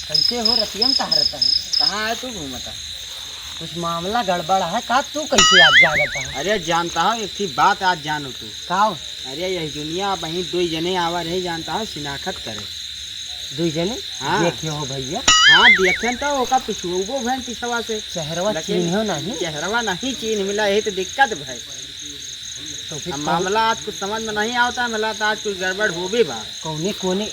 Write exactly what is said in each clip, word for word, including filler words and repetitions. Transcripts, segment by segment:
कैसे हो रतिया में कहाँ रहता है? कहाँ है तू घूमता? कुछ मामला गड़बड़ है का? तू कैसे आज जागता है? अरे जानता हो, एक ठे बात आज जानो तू। का हो? अरे यही दुनिया अब वहीं दो जने आवा रहे, जानता हो, शिनाख्त करे। दो जने? हाँ। देखे हो भैया? हाँ, देखे तो ओका पिछुआबो भैन पिछवा से। चेहरवा लेकिन चिन्हो नहीं? चेहरवा नहीं चिन्ह मिला, यही तो दिक्कत भाई। तो फिर अब कौन मामला आज कुछ समझ में नहीं आवता, मिला तो आज कुछ गड़बड़ हो भी बा। कौने, कौने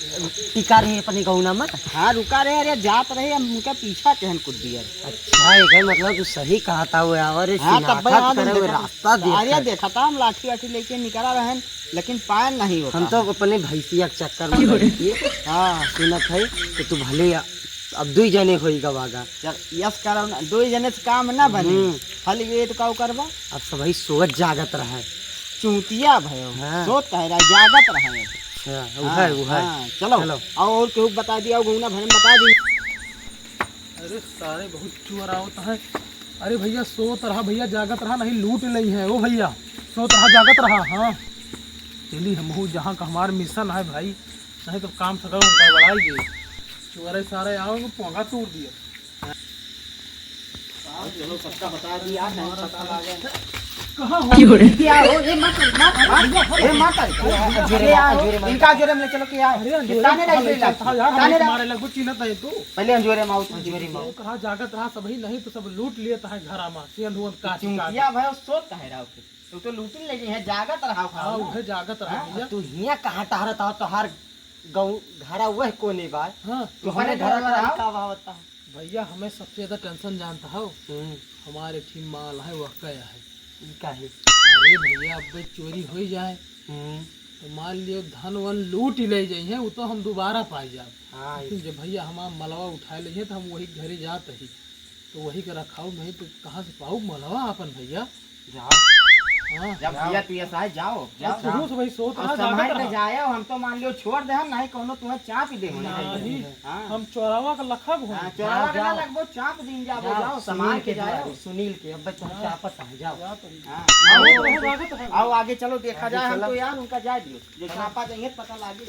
टिका रहे अपने गौना में? हाँ, रुका रहे, अरे जात रहे, हम उनका पीछा कहन कुछ दिया। अच्छा, एकर मतलब तू सही कहा था वो यार, हाँ, तब भाई, शिनाख्त हाँ, करे हुए देखा, रास्ता देख अरे कर। देखा था, हम लाठी वाठी लेके निकला रहन, लेकिन पायल नहीं होता हम तो है। अपने भैंसिया के चक्कर में पड़ के हाँ। सुनत है कि तू भले अब दुई जने होई गवागा। चल, यस करो ना, दुई जने से काम ना बने। हम्म। खाली ये तो का करबा? अब सबही सोत जागत रहे। चूतिया भयो। हाँ। सोत कहे रहा, जागत रहे। अच्छा, हाँ, उहे, उहे। हाँ, चलो। चलो। और केहू बता दिया, गौना भरे में बता दी। अरे सारे बहुत चोर आवत है। अरे भैया सोत रहा, भैया जागत रहा, नहीं लूट लई है। ओ भैया सोत रहा, जागत रहा। हाँ, चली हमहू जहाँ का हमार मिशन है भाई, नहीं तो काम सकल गड़बड़ाई गई। चोरे सारे आओगे, पोंगा तोड़ दिया। चलो, सबका बता दी यार, नहीं पता लगे। कहाँ हो? क्या हो? ये मत, मत, मत, ये मत। अंजोरे ये में, आओ, अंजोरे में। इनका अंजोरे में ले चलो, क्या है? अरे, अंजोरे ताने में लग गई, चलता है यार, ताने हमें लग- मारे लगभग चिन्हत है तू। पहले अंजोरे में आओ, अंजोरे में आओ। कहा जागत रहा, सबही नहीं तो सब लूट लिए तहा घरा में, सियन हुअन काटी काटी। चूतिया भाई, सोत कहे रहा हो? तू तो लूटिन ले गई है, जागत रहा हो हाँ, ना। उहे जागत रहा हाँ, भैया। तू हियाँ कहाँ टहरत हो, तोहार गौ-, घरा वह कोने बा? हाँ। तू अपने अपने घर घर में रहो। का बा होता? भैया, हमें सबसे ज्यादा टेंशन जानता हो? हम्म। हमारे एक ठी माल है, वह का है। ई काहे? अरे भैया, अब भाई चोरी हो ही जाए, हम्म। तो मान लियो धन वन लूट ही ले जाई है, वो तो हम दोबारा पाई जाब। हाँ, लेकिन जब भैया हमार मलवा उठा ले है, तो हम वही घरे जात ही, तो वही के रखाऊ नहीं तो कहाँ से पाऊ मलवा अपन भैया? जाओ। हाँ। जब जाओ। भैया तू ऐसा है, जाओ, जाओ। शुरू से भाई सोत और रहा, संभाल जागत के रहा। जाओ, हम तो मान लियो छोड़ दे, हम नहीं कोनो तुम्हें चाप ही दे होने नहीं, चाहिए। हाँ। हम चोरावा का लखब हो। हाँ, चोरावा जाओ, का ना जाओ। लगबो, चाप दिन जाबो, जाओ, जाओ, संभाल सुनील के के जाओ। दुआरे, सुनील के, अब तुम हाँ। चापत है, जाओ। जाओ तो। हाँ। आओ, आओ, आओ, आओ, आगे चलो, देखा आगे जाए, हम चलो। तो यार उनका जाए दियो, जो हाँ। चापा जाइए, पता लागे।